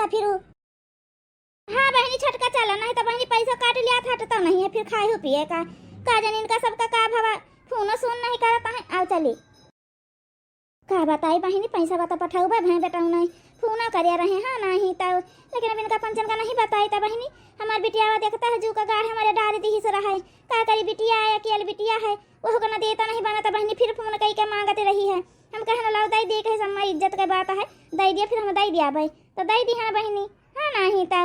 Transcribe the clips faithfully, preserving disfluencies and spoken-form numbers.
फिर उ, हाँ बहिनी, छोटका चला, नहीं तो बहिनी पैसो काट लिया था, तो नहीं है फिर खाए हो पिए का। का जानी इनका सबका का भवा, फोनो सुन नहीं करत है। आओ चली। का बताई बहिनी, पैसा बता पठाऊ बा, भाई बेटा नहीं फोन करे रहे, हाँ नहीं तो, लेकिन अब इनका पंचन का नहीं बताई तो बहिनी, हमार बिटियावा देखता है जू का गाड़ हमारे डाल दी से रहा है। का करी, बिटिया है, अकेल बिटिया है, वह का न देता नहीं बना तो बहिनी फिर फोन कई के मांगते रही है। हम कहन लाओ दई दे, कहे सम्मा इज्जत के बात है, दई दिया, फिर हम दई दिया भाई, तो दई दी है बहिनी, हाँ नहीं तो।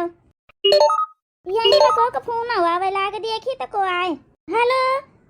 यही तो को का फोन आवे लाग देखी तो को आए। हेलो,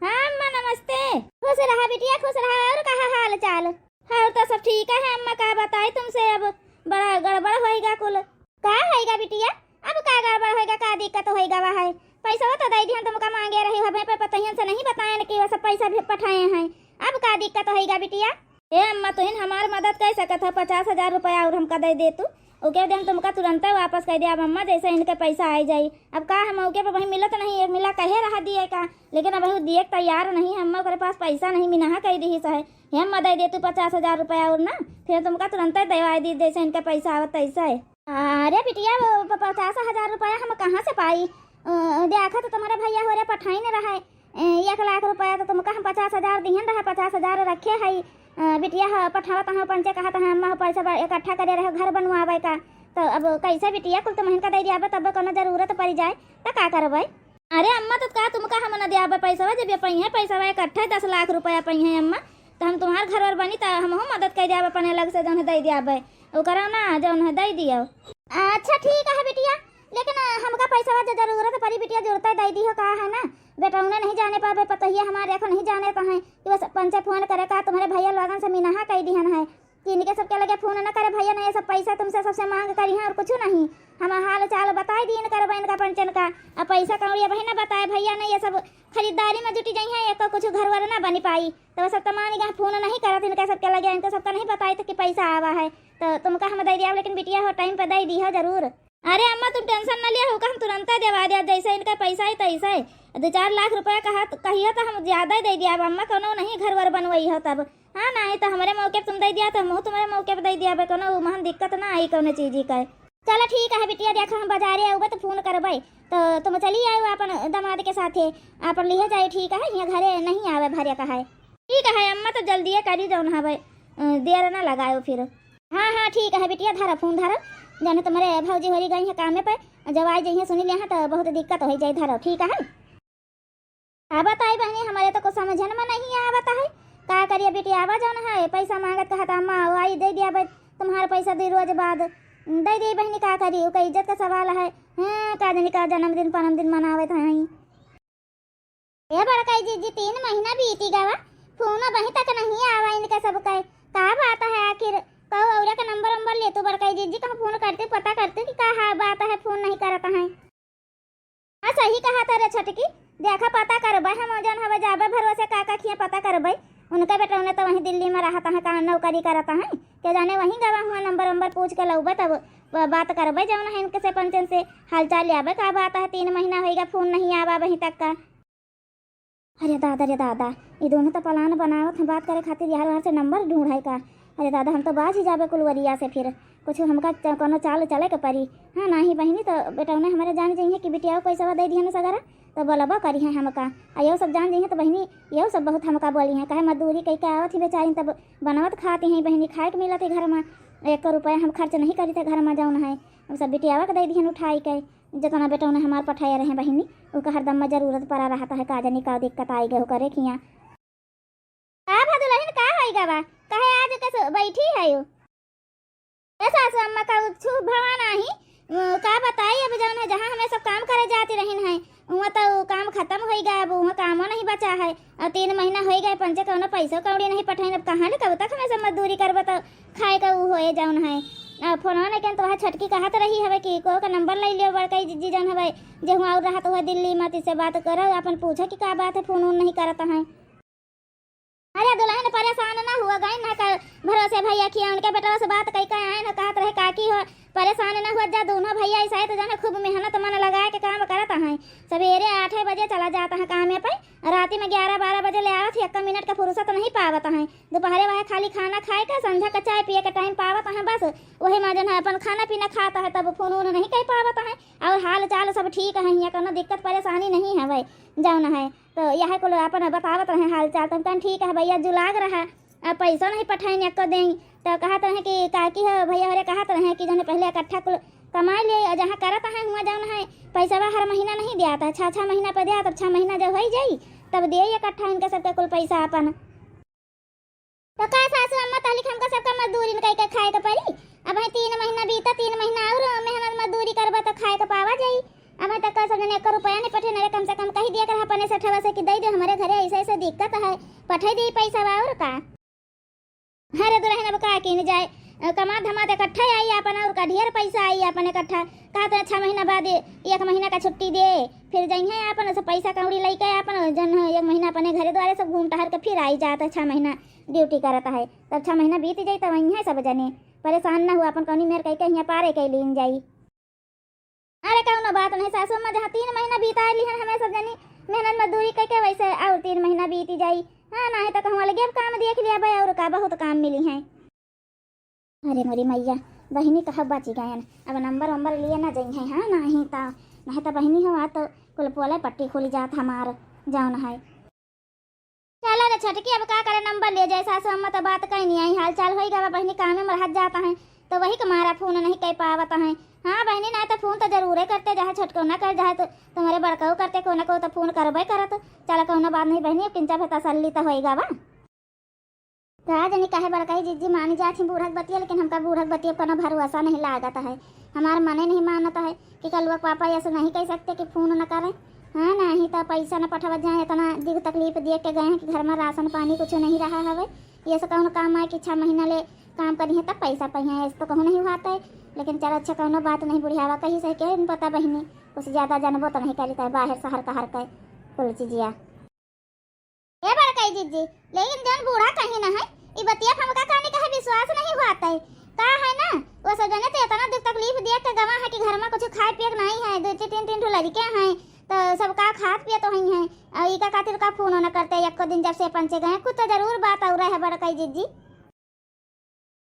हाँ अम्मा नमस्ते। खुश रहा बिटिया, खुश रहा। और कहा हाल चाल? हाल तो सब ठीक है अम्मा, का बताई तुमसे, अब बड़ा गड़बड़ होइगा कुल। का होइगा बिटिया? अब का गड़बड़ होइगा, का दिक्कत होइगा? वह है पैसा तो दे दिहन तुमका, मांगे रही हमें पे पतहियन से नहीं बताएन कि वह सब पैसा भी पठाए हैं। अब का दिक्कत होइगा बिटिया? ए अम्मा, तुहिन हमार मदद कर सकत है, पचास हजार रुपया और हमका दे दे तू। ओके दे हम तुमका तुरंते वापस कर दे। अब अम्मा जैसे इनके पैसा आई जाई, अब का हम ओके पे वही मिलत नहीं, एक मिला कहे रहा दिए का, लेकिन अब वही दिए के तैयार नहीं है अम्मा, ओकरे पास पैसा नहीं, मिनहा कह दी सहे। हे अम्मा दे दे तू पचास हजार रुपया और ना, फिर तुमका तुरंते देवाई दी जैसे इनके पैसा आवत तैसे। अरे बिटिया, वो प-, पचास हजार रुपया हम कहाँ से पाई? अ, देखा तो तुम्हारे भैया हो रे पठाई न रहा है। ए, एक लाख रुपया तो तुमका हम पचास हजार दिहन रहा, पचास हजार रखे है। अ, बिटिया ह, पठावत हूँ पंचे कहत हूँ अम्मा हो पैसा बा-, इकट्ठा करे रहे घर बनवावे का, तो अब कैसे बिटिया कुल तुमहन का दे दियाबे, तब कोनो जरूरत पड़ जाए तो का करबे? अरे अम्मा, तो का तुमका हम न दियाबे पैसा, जब ये पइहे पैसा इकट्ठा दस लाख रुपया पइहे अम्मा, तो हम तुम्हार घर वर बनी तो हमहू मदद कर दियाबे, अपने अलग से जौन है दे दियाबे, ओकरा ना जौन है दे दियो। अच्छा ठीक है बिटिया, लेकिन हमका पैसा जो जरूरत पड़ी बिटिया, जरूरत दे दी हो का है ना। बेटौने नहीं जाने पावे, पतोहिया हमारे देखो नहीं जाने तो हैं कि बस पंचे फोन करे का तुम्हारे भैया लोगन से मिनहा कह दिहन है कि इनके सबके लगे फोन न करे भैया, नहीं ये सब पैसा तुमसे सबसे मांग करी हैं और कुछ नहीं। हम हाल चाल बताई दी इनकर बहन का पंचन का, अब पैसा कौड़ी अबही न बताए भैया, नहीं ये सब खरीदारी में जुटी जाई हैं, एको कुछ घर वर ना बनी पाई। तो सब तमान गए फोन नहीं करत इनके सबके लगे, इनके सबका नहीं बताई तो कि पैसा आवा है, तो तुमका हम दे दिया, लेकिन बिटिया हो टाइम पे दे दी हो जरूर। अरे अम्मा, तुम टेंशन न लिया, होका हम तुरंते देवा दिया, जैसे इनका पैसा है तैसे है। दो चार लाख रुपया कहा, कहियो तो हम ज्यादा ही दे दिया। अब अम्मा कोनो नहीं घर वर बनवाई हो तब, हाँ नहीं तो हमारे मौके पे तुम दे दिया तो हम तुम्हारे मौके पे दे दिया बे, कोनो महन दिक्कत ना आई कोनो चीज का। चलो ठीक है बिटिया, देखा हम बाजारे आउबे तो फोन करबे, तो तुम चली आयो अपन दामाद के साथे, अपन लिहे जाए, ठीक है, यहाँ घरे नहीं आवे भरे का है। ठीक है अम्मा, तो जल्दी करी जौन हवे, अ, देर ना लगायो फिर। हाँ हाँ ठीक है बिटिया, धरो फोन धरो, जाने तुम्हारे भौजी होरी गई है कामे पे, जब आई जइहे सुनी लिया तो बहुत दिक्कत हो जाए, धरो ठीक है। का बताई बहनी, हमारे तो कुछ समझन में नहीं आवत है, का करिए बिटिया, आवा जौन है पैसा मांगत कहत अम्मा, आई दे दिया बे तुम्हारा पैसा दो रोज बाद, दे दे बहनी, का करी, ओकर इज्जत का सवाल है। हाँ, का जानी का जन्मदिन परमदिन मनावत हैं। ए बड़काई जीजी, तीन महीना बीती गवा, फोन अबहीं तक नहीं आवा इनका सबका। का बात है आखिर? कहो औरा का नंबर वंबर ले तू बड़काई जीजी, कहाँ फोन करते, पता करते कि का है, बात है, फोन नहीं करत है। हाँ, सही कहा था रे छोटकी, देखा पता करबे, हम जौन हवे जाबे भरोसे काका खिया पता करबे। उनका बेटौने तो वहीं दिल्ली में रहत है, का नौकरी करत है, के जाने वहीं गवा हुआ नंबर वंबर पूछ के लौबे, तब ब-, बात करबे जौन है इनके से पंचन से, हालचाल ले आबे, का बात है, तीन महीना होइगा फोन नहीं आवा अबहीं तक का। अरे दादा रे दादा, ये दोनों तो प्लान बनावत हैं बात करे खातिर, यार वहाँ से नंबर ढूंढे का। अरे दादा, हम तो बाज ही जाबे कुलवरिया से, फिर कुछ हमका च-, कोनो चाल चले के पड़ी। हाँ, नाही बहिनी, तो बेटौने हमारे जान जइहे कि बिटिया को पैसा दे दिया ना सगरा, तो बोलबो करी है हमका। आ यो सब जान जइहे तो बहिनी, यो सब बहुत हमका बोली हैं, काहे मजदूरी कई के आवत ही बेचारी, तब बनवत खाती हैं बहिनी, खाए के मिलत है घर में, एक रुपया हम खर्च नहीं करी थे घर में जौन है, हम सब बिटियावा के दे दिहन उठाई के। जितना बेटौने हमार पठाए रहे बहिनी, उनका हरदम में जरूरत पड़ा रहता है, का जानी का दिक्कत आई गए करे खिया। का भा दुलहिन, का होई गवा, काहे आज कस बैठी है यू? ए सासु अम्मा, का कुछ भवा नाही, अ, का बताई, अब जौन है जहाँ हमें सब काम करे जाती रहिन है, वहाँ तो काम खत्म होई गया, अब वहाँ कामो नहीं बचा है, और तीन महीना होई गए पंचे कौनो पैसो कौड़ी नहीं पठाइन, अब कहाँ ले कब तक हमें सब मजदूरी करबे तो खाए का ऊ होए जौन है। आ, फोनवा नहीं केन तो वह छोटकी कहत रही हवे कि को का नंबर ले लियो बड़काई जीजी जौन हवे, जे हुआ और रहत हुआ दिल्ली में, तिसे बात करो, अपन पूछो कि का बात है, फोन वोन नहीं करत है। अरे दुलहिन परेशान ना हुआ, गई ना कर भरोसे भैया किया, उनके बेटवा से बात कई के आए ना, कहत रहे काकी हो, परेशान न हुआ जा, दोनों भैया ऐसा है तो जाने खूब मेहनत मन लगाए के काम करत हैं। सवेरे आठे बजे चला जात हैं कामे पे, राती में ग्यारह बारह बजे ले आवत है, एक मिनट का फुर्सत नहीं पावत हैं। दोपहरे वह खाली खाना खाए का, संझा का चाय पिए का टाइम पावत हैं बस। वही में जन है अपन खाना पीना खात है, तब फोन वोन नहीं कर पावत हैं। और हाल चाल सब ठीक है, यहाँ कोनो दिक्कत परेशानी नहीं है भाई, जौन है तो यह कुल अपन बतावत रहे हाल चाल। तब कहन ठीक है भैया, जुलाग रहा, अब पैसा नहीं पठाइन एको दिन। तो कहत रहे कि काकी हो भैया हरे कहत रहे कि जौन पहले इकट्ठा कुल कमाई ले, और जहाँ करत है हुआ जौन है पैसा हर महीना नहीं दिया था, छः छः महीना पर दिया, तब छः महीना जब हो जाई तब दे इकट्ठा इनके सबके कुल पैसा अपन। तो का सासू अम्मा, तहलिक हमका सबका मजदूरी न कई के खाए के पड़ी? अब है तीन महीना बीता, तीन महीना और मेहनत मजदूरी करबा तो खाए के पावा जाई। अब है तक सब जने एक रुपया नहीं पठे, नरे कम से कम कही दिया कर अपने सेठवा से कि दे दे, हमारे घरे ऐसे ऐसे दिक्कत है, पठे दे पैसा बा और का। अरे दुल्हन अब का कीन जाए, अ, कमात धमात इकट्ठा आई अपन और का ढेर पैसा आई अपन इकट्ठा। का तो छः महीना बाद एक महीना का छुट्टी दे, फिर जइहे अपन सब पैसा कौड़ी लेके अपन जन है एक महीना अपने घरे द्वारे सब घूम टहर के फिर आई जात है। छः महीना ड्यूटी करत है, तब छः महीना बीत जाई, तब वहीं है सब जने परेशान ना हुआ, अपन कौनी मेर कई के हियाँ पारे के लीन जाई। अरे कौनो बात नहीं सासू अम्मा, जहाँ तीन महीना बीता लिहन हमें सब जनी मेहनत मजदूरी कई के, वैसे और तीन महीना बीत जाई। हाँ, नहीं तो कहूँ अलगे अब काम देख लिया भाई, और का बहुत काम मिली है। अरे मोरी मैया, बहिनी कहाँ बची गयन, अब नंबर वंबर लिए ना जइहे। हाँ, नहीं तो, नहीं तो बहिनी हो आ तो कुल पोले पट्टी खुल जात हमार जौन है। चला रे छटकी, अब का करे, नंबर ले जाए, सासू अम्मा तो बात कहीं नहीं आई, हाल चाल होई गवा, बहिनी कामे में रहत जाता है, तो वही के मारा फोन नहीं कह पावत है। हाँ बहिनी, ना तो फोन तो जरूरे करते, चाहे छोटको ना कर, चाहे तो तुम्हारे बड़काऊ करते, को ना को तो फोन करबे करत। चला कौनो बात नहीं बहिनी, अब किंचा भे तसल्ली तो होई गवा। का जनी काहे बड़काई जिज्जी मानी जात ही बूढ़क बतिया, लेकिन हमका बूढ़क बतिया कोनो भरोसा नहीं लागत है। हमार मने नहीं मानत है कि कलुआ के पापा ऐसे नहीं कह सकते कि फोन न करें। हाँ, नहीं तो पैसा न पठावत जाए, इतना दुख तकलीफ देख के गए हैं कि घर में राशन पानी कुछ नहीं रहा हवे। ये से कौन काम आए कि छः महीना ले काम करी है तब पैसा पाई है, ऐसे तो कहूँ नहीं हुआ है। लेकिन चल अच्छा कौनो बात नहीं, बुढ़ियावा कही से के न पता बहिनी, कुछ ज़्यादा जानबो तो नहीं करी, तय बाहर शहर का हर के कुल चीजिया। ए बड़कई जिज्जी, लेकिन जौन बूढ़ा कहीं ना है, ई बतिया पे हमका कानी कहे विश्वास नहीं हुआ तय। का है ना, वो सब जने तो इतना दुख तकलीफ दिया के गवा है कि घर में कुछ खाए पिए के नहीं है, दो तीन, तीन, तीन ठो लड़के हैं, तो सब का खात पिए तो ही हैं। और ई का खातिर का फोन न करते, एको दिन जब से पंचे गए, कुछ तो जरूर बात और है बड़कई जिज्जी।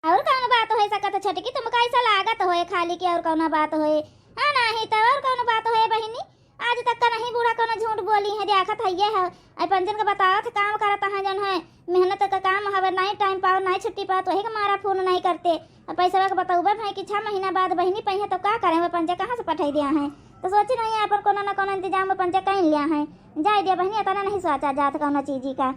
और कौन बात होए सकत है छटकी, तुमका ऐसा लागत होए खाली कि और कौन बात होए? हाँ, नाही तो और कौन बात होए बहिनी? आज तक का नहीं बूढ़ा कौन झूठ बोली है, देखत है ये है। आई पंचन के बतावत है, काम करत है जौन है, मेहनत का काम हवे, नहीं टाइम पाओ, नहीं छुट्टी पाओ, तो वही के मारा फोन नहीं करते। अब पैसा के बतौबे भाई कि छः महीना बाद बहिनी पइहे तो का करें, वो पंचे कहाँ से पठाई दिया है? तो सोची नहीं अपन कोनो न कोनो इंतजाम वो पंचे कहीं लिया है। जाए दिया बहिनी, इतना नहीं सोचा जात कौनो चीजी का।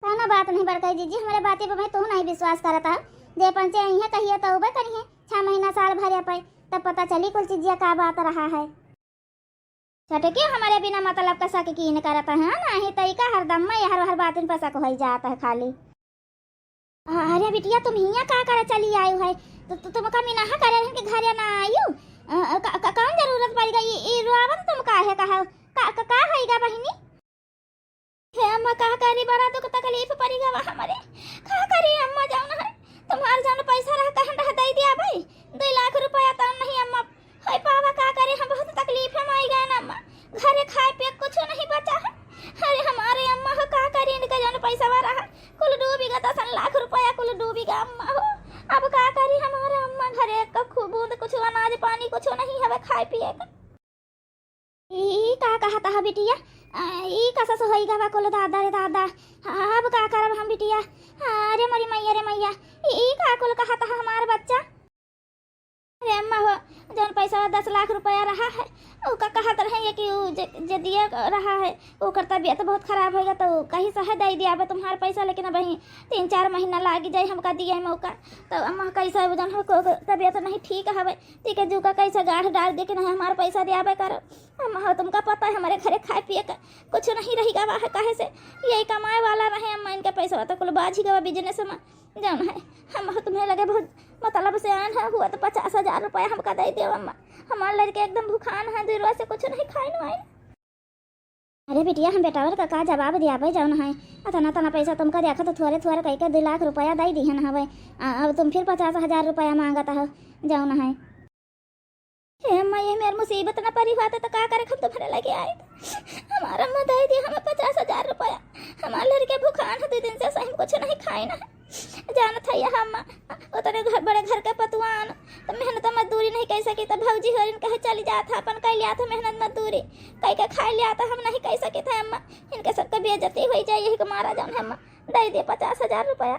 कौनो बात नहीं बड़कई जिज्जी, हमरे बाती पे भाई तू नहीं विश्वास करत है। जे पंचे अइहे कहिए तो उबे करिहे, छह महीना साल भर पे, तब पता चली कुल चीजिया का बात रहा है। छोटे क्यों हमारे बिना मतलब का शक कीन करत है, नहीं तो इका हरदम में हर हर बातिन पर शक होई जात है खाली। अरे बिटिया, तुम हियाँ का करे चली आयु है? तो, तो तुमका मिनाहा करे रहन के घरे ना आयु? अ, अ, का, का, कौन जरूरत पड़ गई? ई रोआवत तुम काहे कहा? का, का, का होइगा बहिनी? हे अम्मा, का करी, बड़ा दुख तकलीफ पड़ी गवा हमरे। का करी अम्मा, जौन है तुम्हार जौन पैसा रहा, कहन रहा, दे दिया भाई, दो लाख रुपया तौन नहीं अम्मा, है पावा, का करी, हम बहुत तकलीफ में आई गए ना अम्मा, घरे खाए पिए कुछ नहीं बचा है। अरे हमारे अम्मा हो, का करी, इनका जौन पैसा रहा, कुल डूबी गा, दसन लाख रुपया कुल डूबी गा अम्मा हो। अब का करी हमारे अम्मा, घरे का खूब बूंद कुछ अनाज पानी कुछ नहीं हवे खाए पिए का। ई का कहत ह बिटिया? आ, ई कसस होई गवा कुल दादा रे दादा। अब का करब हम बिटिया? अरे मोरी मैया रे मैया, ई, ई का कुल कहत ह हमार बच्चा? अरे अम्मा हो, जौन पैसा दस लाख रुपया रहा है, ओका कहत रहे ये कि उ जे, जे दिया रहा है, ओकर तबीयत बहुत खराब होइगा, तो कहीं से है दे दिया अब तुम्हार पैसा, लेकिन अब ही तीन चार महीना लागी जाई हमका दिए मौका। तो अम्मा कैसे उ जौन हो, को, को तबीयत नहीं ठीक हवे, ठीक है, जूका कैसे गाढ़ डाल दे कि नहीं हमार पैसा दियाबे करो। अम्मा हो, तुमका पता है हमारे घरे खाए पिए का कुछ नहीं रही गवा है, काहे से यही कमाए वाला रहे अम्मा, इनके पैसा तो कुल बाझी गवा बिजनेस में, जौन है अम्मा हो, तुम्हें लगे बहुत मतलब से आन है, हुआ तो पचास हजार रुपया हमका दे दे अम्मा, हमार लड़के एकदम भूखान है, दूर से कुछ नहीं खाए नु आए। अरे बिटिया, हम बेटावर का का जवाब दियाबे, जौन है अतना तना पैसा तुमका देखा तो थोरे थोरे कइके दो लाख रुपया दइ दिहन हवे। आ, अब तुम फिर पचास हजार रुपया मांगत हो, जौन है। हे अम्मा, ये मेर मुसीबत न परी हुआ तो का करे, हम तुम्हरे लगे आए। हमार अम्मा दइ दिया हमें पचास हजार रुपया। हमार लड़के भुखान है, दो दिन से सही कुछ नहीं खाइन है। जानत है यह अम्मा, उतने घर, बड़े घर के पतुआन, तो मेहनत मजदूरी नहीं कइ सकी, तो भौजी होरिन कहे चली जात है, अपन कइ लियात है मेहनत मजदूरी, कइ के खाइ लियात है, हम नहीं कइ सकी थे अम्मा, इनके सबके बेइज्जती होइ जाए, यही के मारा जौन है अम्मा, दइ दे पचास हजार रुपया।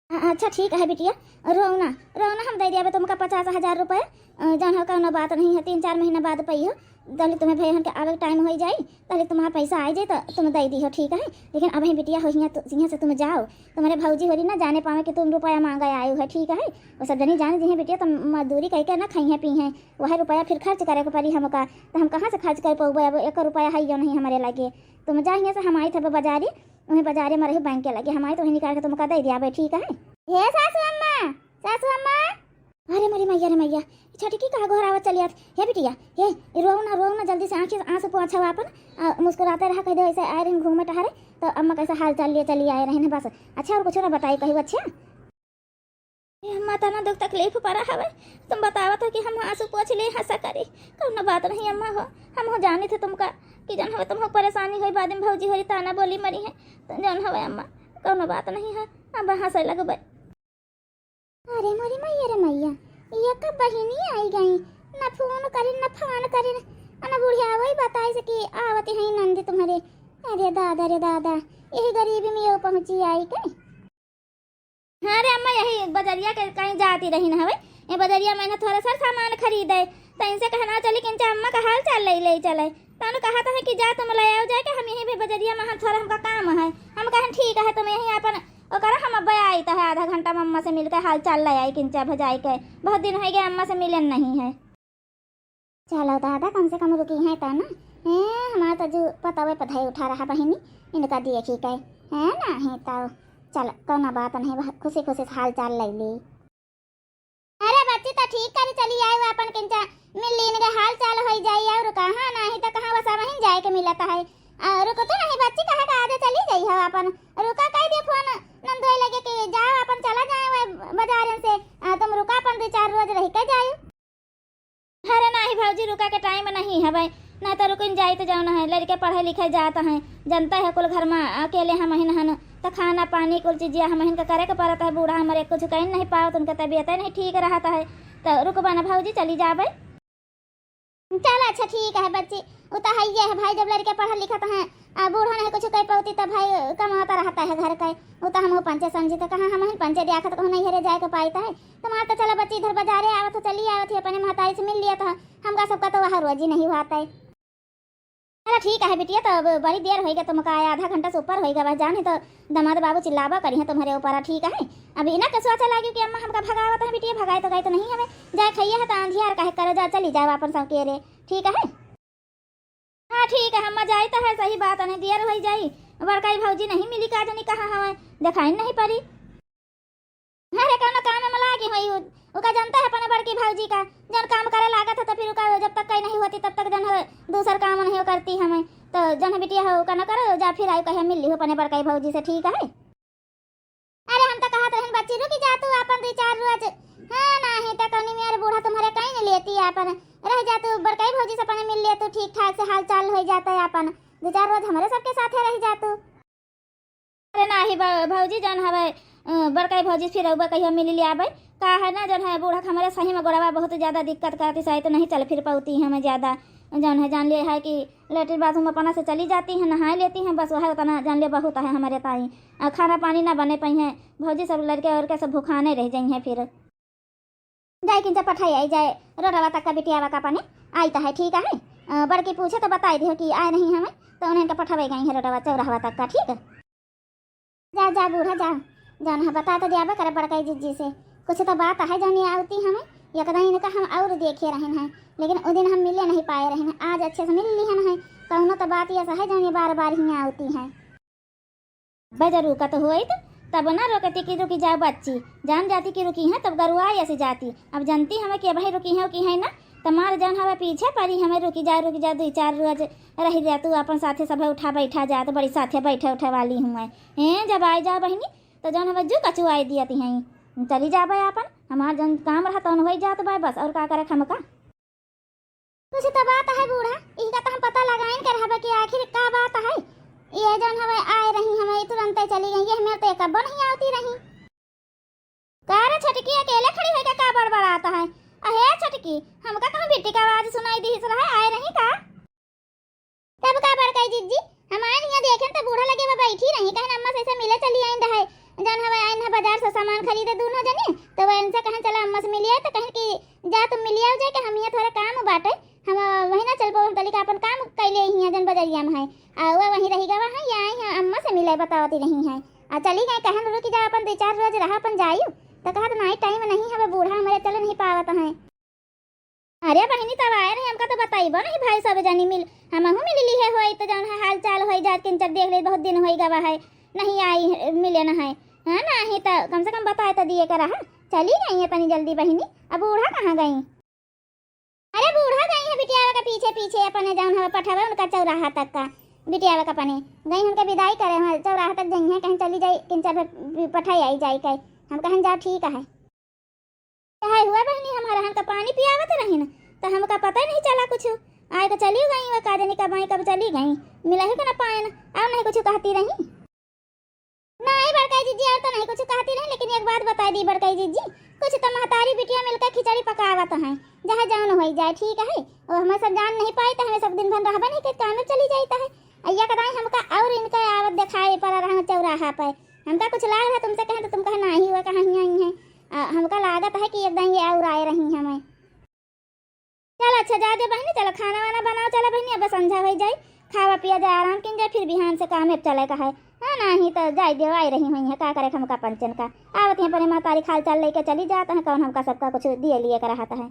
अ-, अच्छा ठीक है बिटिया, रोना, रोना, हम दइ दियाबे तुमका पचास हजार रुपया। अ, जौन हो कौनो बात नहीं है, तीन चार महीना बाद पइहो, तहले तुम्हें भैया के आवे टाइम होइ जाई, तहले तुम्हारा पैसा आइ जाई तो तुम दइ दिहो, ठीक है। लेकिन अबहीं बिटिया हो हियाँ तो, हियाँ से तुम जाओ, तुम्हरे भौजी होरी ना जाने पावे कि तुम रुपया मांगे आए हो, ठीक है। वो सब जनी जान दिहे बिटिया, तुम मजदूरी कइके ना खइहे पीहे, वह रुपया फिर खर्च करे के परी हमका, तो हम कहाँ से खर्च कर पउबे? अब एक रुपया है जो नहीं हमरे लगे। तुम जा हियाँ से, हम आई थे बाजारी, वहीं बाजारे में रही बैंक के लगे, हम आई तो वहीं निकाल के तुमका दइ दियाबे, ठीक है। हे सासू अम्मा, सासू अम्मा। अरे मोरी मैया रे मैया, ई छटकी का घर आवत चलियात। हे बिटिया, हे, रोऊ ना, रोऊ ना, जल्दी से आँखी, आँसू पोछो आपन, आ, मुस्कुराते रहा, कह दे ऐसे आए रहन घूमे टहरे, तो अम्मा कैसे हाल चाल लिए चली आए रहन बस। अच्छा और कुछ ना बताई कही, अच्छा? ए अम्मा, तना दुख तकलीफ परा हवे, तुम बतावत हो कि हम आँसू पोछ ले, हंसा करी, कौनो बात नहीं अम्मा हो, हम हो जानी थे तुमका कि जौन हवे तुम हो परेशानी होई, बाद में भौजी होरी ताना बोली मरी है, तो जौन हवे अम्मा, कौनो बात नहीं है, अब हंसे लगबे। अरे मोरी मैया रे मैया, ये कब बहिनी आई गई, न फोन करिन, न फान करिन, न बुढ़िया वही बताइस कि आवत है नंदी तुम्हरे। अरे दादा रे दादा, यही गरीबी में ये पहुँची आई के। हाँ रे अम्मा, यही बजरिया के कहीं जाती रही न हवे, ये बजरिया में ना थोड़ा सा सामान खरीदे, तो इनसे कहना चली कि इनसे अम्मा का हाल चाल ले, ले चले। तनु कहा था कि जा तुम ले आओ जाके, हम यहीं भी बजरिया में, हम थोड़ा हमका काम है। हम कहन ठीक है, तुम यहीं अपन ओकरा हम अब आई तो है, आधा घंटा में अम्मा से मिलके हाल चाल ले आई, किंचा भजाई के बहुत दिन हो गए अम्मा से मिलन नहीं है। चलो दादा, कम से कम रुकी हैं तो ना। हैं, हमार तो जो पतवे पधई उठा रहा बहिनी, इनका देखी के। हैं ना, हैं तो चल, कौनो बात नहीं, वह खुशी खुशी से हाल चाल ले ली। अरे बच्ची, तो ठीक करी, चली आए वो अपन किंचा मिल ली, इनके हाल चाल होई जाई। और कहाँ, नहीं तो कहाँ, वसा वहीं जाए के मिलत है। आ, रुको तो नहीं बच्ची, कहे का आजे चली जाई हो अपन। रुका, कह दे फोन नंदोई लगे कि जाओ अपन चला जाए वो बाजार से। आ, तुम रुका अपन दो चार रोज रह के जाओ। अरे नाही भौजी, रुका के टाइम नहीं हवे, ना तो रुकिन जाई तो जौन है, लड़के पढ़े लिखे जात हैं, जनता है कुल घर में अकेले हम ही नहन, तो खाना पानी कुल चीजिया हम ही का करे के पड़त है। बूढ़ा हमारे कुछ कह नहीं पावत, उनका तबीयत नहीं ठीक रहत है, तो रुकबा ना भौजी, चली जाबे। चल अच्छा ठीक है बच्ची, वो तो है ये है भाई, जब लड़के पढ़ल लिखत हैं, आ, बूढ़ा नहीं कुछ कह पावती तो भाई कमाता रहता है घर का, वो तो हम पंचे समझी तो कहाँ हम ही पंचे दिया खत कहूँ नहीं हरे जाए के पाई तो है। तुम्हार तो चला बच्ची इधर बाजारे आवत हो, चली आवत ही, अपने महतारी से मिल लिया तो हमका सबका तो वह रोजी नहीं हुआ है। चला ठीक है बिटिया, तो अब बड़ी देर होइगा तुमका, आधा घंटा से ऊपर होइगा, बस जान ही तो दामाद बाबू चिल्लाबा करी है तुम्हारे ऊपर, ठीक है। अब इना कसुआ चला गई कि अम्मा हमका भगावत है बिटिया, भगाए तो गए तो नहीं हमें, जाए खाइए है तो आंधियार काहे करे, जा चली जाओ अपन सब के रे, ठीक है। हाँ ठीक है, हम जाई तो है, सही बात है, देर होई जाई। बड़काई भौजी नहीं मिली का, जनी कहाँ हवे, देखाई नहीं पड़ी। अरे कौनो काम में लागी होई उ, उका जनता है अपने बड़की भौजी का, जन काम करे लागत है तो फिर उका जब तक कहीं नहीं होती तब तक जन है दूसर काम नहीं करती हमें। तो जन बिटिया हो उका न करो, जा फिर आई कहे मिल ली हो अपने बड़काई भौजी से, ठीक है। अरे हम तो कहत रहन बच्ची रुकी जा तू अपन दो चार रोज। हाँ नाही तो कौनी मेरे बूढ़ा तुम्हारे कहीं नहीं लेती अपन, रह जा तू बड़काई भौजी से अपने मिल ले तू, ठीक ठाक से हाल चाल हो जाता है अपन, दो चार रोज हमारे सबके साथे रह जा तू। अरे नाही ब-, भौजी जौन हवे, अ, बड़काई भौजी फिर रउबा कहिया मिल लियाबे। का है ना जौन है बूढ़ा के हमारे सही में गोड़वा बहुत ज्यादा दिक्कत करती, सही तो नहीं चल फिर पाती हमें ज्यादा। जौन है जान लिए है कि लेटरिन बाथरूम अपना से चली जाती है, नहाए लेती हैं, बस वह उतना जान ले बहुत है हमारे ताई। और खाना पानी ना बने पाई हैं भौजी, सब लड़के और के सब भुखाने रह जाई हैं फिर। जाए किंचा पठाई आई जाए, रोडवा तक का बिटियावा का पानी आई तो है, ठीक है। अ, बड़की पूछे तो बताई दियो कि आए नहीं हमें, तो उन्हें के पठावे गई है रोडवा चौराहवा तक का, ठीक है। जा, जा बूढ़ा जा, जौन है बता तो दियाबे करे बड़काई जिज्जी से, कुछ तो बात है जौन ये आवती हमें, एकदम इनका हम और देखे रहन हैं, लेकिन उ दिन हम मिले नहीं पाए रहन हैं, आज अच्छे से मिल लिहन हैं, कौनो तो बात ये है जौन ये बार बार ही आवती हैं। बे जब रुकत होइत, तब ना रोकती कि रुकी जाओ बच्ची, जान जाती कि रुकी हैं, तब गरुआ ऐसे जाती। अब जानती हमें कि भाई रुकी हैं, रुकी हैं ना, तमार जौन हवे पीछे परी हमें, रुकी जा, रुकी जा, दुइ चार रोज रहि जा तू, अपन साथे सभे उठा बैठा जात, बड़ी साथे बैठे उठे वाली हूँ मैं। हैं, जब आइ जाओ बहिनी, तो जौन हवे जू कचुआइ दियत हैं, चली जाबे आपन, हमार जौन काम रहा तौन होइ जात बा बस, और का करे हमका। कुछ तो बात है बूढ़ा, इनका तो हम पता लगाइन के रहबे कि आखिर का बात है। ये जौन हवे आए रही, हमें तुरंते चली गई, ये हमें तो कब्बो नहीं आवती रही। का रे छोटकी, अकेले खड़ी होइके का बड़बड़ात है? अहे छोटकी, हमका कहूँ बिट्टी का आवाज सुनाई दिहिस रहे, आए रही का? तब का बड़काई जिज्जी, हम आइन हियाँ देखेन त बूढ़ा लगे बा बैठी रही, कहन अम्मा से, से मिले चली आइन रहे, जौन हवे आइन है बाजार से सामान खरीदे दूनो जने, तो वह इनसे कहन चला अम्मा से मिलिए, तो कहन कि जा तुम मिलिए जाए कि हम हियाँ थोड़े काम बाटे, हम वही ना चल पाओ, हम तलिका अपन काम कैले हियाँ जौन बजरिया में है, आ वह वहीं रहि गवा है, या आई है अम्मा से मिले बतावती रही है। आ चली गई, कहन रुकी जा, अपन दुइ चार रोज रहा, अपन जायु। तो कहत नाई, टाइम नहीं हवे बूढ़ा, हमरे चल नहीं पावत हैं। अरे बहिनी, तब आए रही, हमका तो बताइबो नहीं भाई, सब जनी मिल, हमहू मिल ली है होई, तो जौन है हाल चाल होई जात, किंचर देख ले, बहुत दिन होई गवा है, नहीं आई, मिले न है। हाँ, नहीं तो कम से कम बताए तो दिए का रहा। चली गई है तनी जल्दी बहिनी, अब बूढ़ा कहाँ गई? अरे बूढ़ा गई है बिटियावा के पीछे पीछे, अपने जौन हवे पठवे उनका चौराहा तक का, बिटियावा के अपने गई उनके विदाई करे, वहाँ चौराहा तक गई है, कहीं चली जाई, किंचर पे पठाई आई जाई के। हम कहन जा ठीक है। चाहे हुआ बहिनी, हम हरहन का पानी पियावत रही न, तो हमका पता ही नहीं चला कुछ, आए तो चली गई, वह का जानी कब आई कब चली गई, मिला ही को ना पाए न, और नहीं कुछ कहती रही। नहीं बड़काई जिज्जी, और तो नहीं कुछ कहती रही, लेकिन एक बात बताई दी बड़काई जिज्जी, कुछ तो महतारी बिटिया मिलकर खिचड़ी पकावत हैं, जहाँ जौन होई जाए, ठीक है। और हमें सब जान नहीं पाई तो हमें सब दिन भर रहबे नहीं के काम में चली जाता है। अय्या कदाई हमका और इनका आवत दिखाई पड़ रहा चौराहा पे। हमका कुछ लाग रहा तुमसे कहें तो तुम कहे नहीं हुआ, कहाँ ही आई हैं। आ, हमका लागत है कि एकदम ये और आए रही हमें। चल अच्छा, जा दे बहिनी, चल खाना वाना बनाओ, चल बहिनी, अब संझा होइ जाई, खावा पिया जाए, आराम किन जाए, फिर बिहान से काम में चले का है। हाँ, नाही तो जाए दे, आई रही हुई है, का करे हमका पंचन का, आवत हैं अपने महतारी खाल चाल लेके चली जात हैं, कौन हमका सबका कुछ दिए लिए का रहत है।